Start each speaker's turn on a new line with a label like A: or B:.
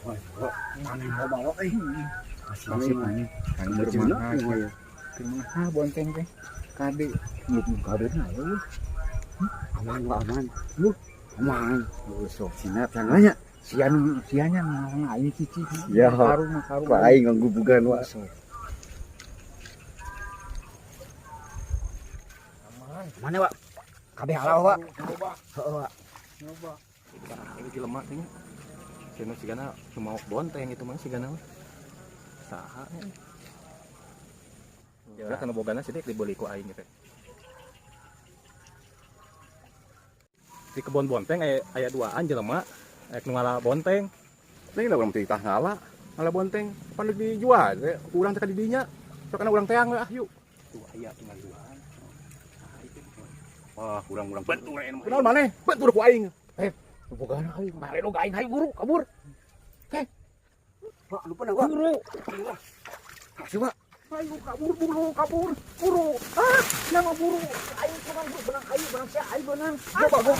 A: Wah, wah, mana mau bawa eh.
B: Masih anjing.
C: Kan
A: Kumaha
C: kumaha
A: ya?
C: Kumaha bonteng teh? Kade.
A: Kade na euy. Aman, Wak, aman. Lu aman.
C: Sok.
A: Sina tangannya.
C: Sian sianya ngalang aing cici.
A: Ya.
C: Karung mah karung.
A: Ku aing nganggubugan, Wak.
C: Sok.
A: Mana, Wak? Kabeh halal, Wak. Heeh, Wak.
C: Nyoba.
B: Ini jelema teh nya. Cenah sigana cuma bonteng itu mah sigana mah. Saha nya. Ya kana bogana sidik dibeli ku aing teh. Di kebon bonteng aya aya duaan jelema aya nu ngala bonteng.
D: Neng lah urang teh ngala, ngala bonteng. Pan deuk dijual teh urang teh ka didinya. Sok kana urang teang we ah yuk.
B: Tuh aya tinggal duaan.
D: Wah, urang-urang bentur aya mah. Kunaon maneh? Bentur ku aing.
C: Bogana aing mare lo aing hayu buru kabur.
A: Wak, lupa na, Wak.
C: Buru.
A: Kasih, Wak.
C: Ayo kabur buru kabur buru. Ah, nama buru. Aing benang benang aing benang sia aing benang. Coba gua.